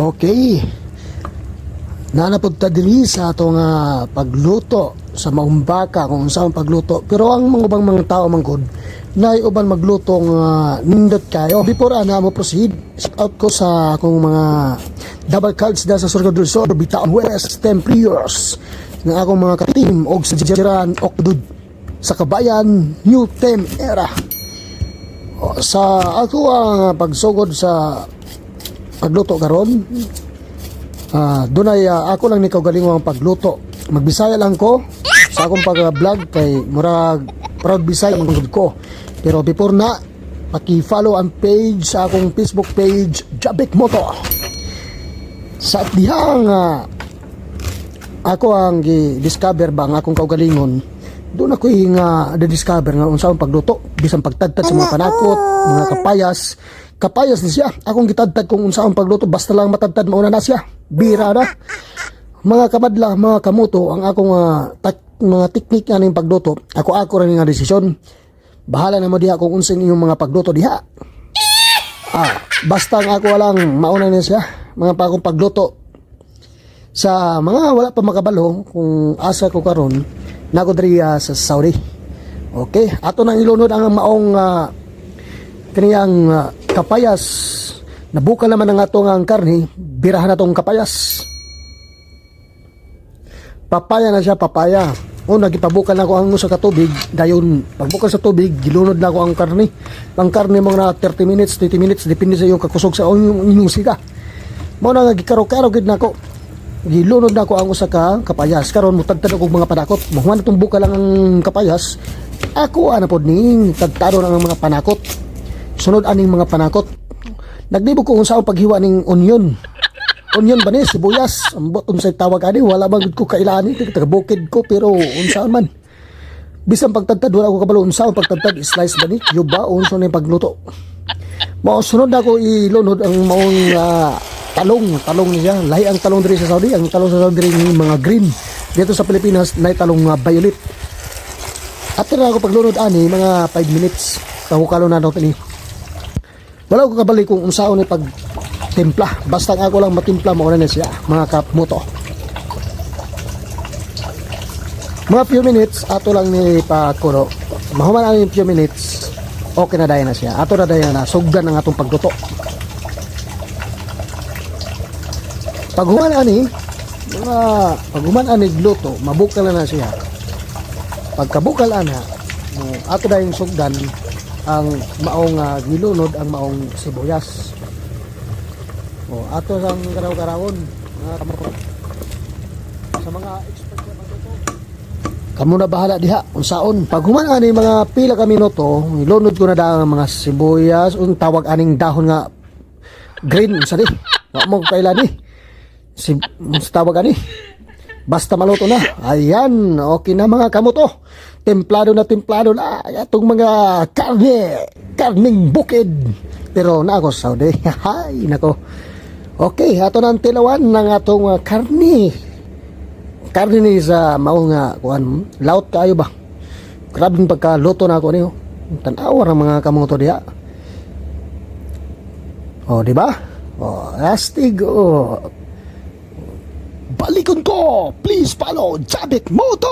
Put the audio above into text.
Okay. Naa na pud ta diri sa atong pagluto sa maong baka, kung unsa ang pagluto. Pero ang mga ubang mga tao man gud, naay uban magluto nga nindot kayo. Before ana mo proceed, shout out ko sa akong mga double cards da sa Surigao del Sur, Bitaon West, Templiers, ng akong mga ka-team og sa Jiran Okdud sa Kabayan New Team Era. O, sa ako ang pagsugod sa pagluto karon, dunay ako lang ni kaugalingon ang pagluto. Magbisaya lang ko sa akong pag-vlog kay murag proud Bisaya man gud ko. Pero before na, paki-follow ang page sa akong Facebook page, Jabik Moto. Sa dihang ako ang gi-discover ba ang akong kaugalingon, doon ako nga di-discover nga unsa ang pagluto, bisan pagtadtad sa mga panakot, mga kapayas. Kapayas ni siya. Akong gitadtad kung unsa ang pagluto, basta lang matadtad, mauna na siya. Bira na. Mga kamadla, mga kamuto, ang akong mga teknik nga ning pagluto, ako ako rin nga desisyon. Bahala na mo diha kung unsa inyong mga pagluto diha. Basta ang ako lang mauna na siya, mga pa akong pagluto. Sa mga wala pa makabalo kung asa ko karon, nako diri sa Saudi. Okay, ato nang ilunod ang maong kaniyang kapayas. Nabukal naman ang atong ang karne, birahan na tong kapayas. Papaya na siya, papaya. O, nagipabukal na ko ang usa ka tubig, dayon pagbukal sa tubig, gilunod na ko ang karne. Ang karne mga na 30 minutes, 20 minutes, depende sa iyong kakusog sa inyong siga. Mao na nga gikaro-karo gid nako. Gilunod na ko ang usa ka kapayas. Karon mutadtad ako og mga panakot. Mahuman na tong bukal lang ang kapayas. Ako ana pod ning tadtado ang mga panakot. Sunod aning mga panakot. Naglibog ko kung saan paghiwa ning onion. Onion ba ni? Sibuyas. Ambot unsay tawag ani. Wala man gud ko kailan ni. Taga bukid ko pero unsaon man. Bisan pagtadtad wala ko kabalo unsaon pagtadtad, slice ba ni? Cube ba? Unsa ni pagluto? Mao sunod na ako ilunod ang maong talong, talong niya. Lahi ang talong diri sa Saudi, ang talong sa Saudi diri mga green. Dito sa Pilipinas nay talong violet. After na ako paglunod ani mga 5 minutes, pahukalo na nato ni. Wala ko kabali kung unsaon ni pag timpla. Basta ang ako lang matimpla, mao na siya, mga kamuto. Mga few minutes ato lang ni pakulo. Mahuman ani few minutes, okay na dayon na siya. Ato na dayon na sugdan ang atong pagluto. Paghuman ani, mga paghuman ani gluto, mabukal na na siya. Pagkabukal ana, mo ato dayong sugdan ang maong gilunod ang maong sibuyas. O ato sang karaw-karawon mga kamuto. Sa mga expert sa pagluto. Kamo na bahala diha unsaon. Paghuman ani mga pila ka minuto, ilunod ko na da ang mga sibuyas, un tawag aning dahon nga green, unsa ni? Wa mo kailan ni. Si unsa tawag ani? Basta maluto na. Ayan, okay na, mga kamuto. Templado na templado na atong mga karne, karning bukid. Pero na ako sa Saudi. Hay, nako. Okay, ato na ang tilawan ng atong karne. Karne ni sa mao nga kuan, laot kaayo ba? Grabe pagkaluto na ako niyo. Tan-awa ang mga kamuto diha. Oh, di ba? Oh, astig oh. Balikon ko. Please follow Jabik Moto.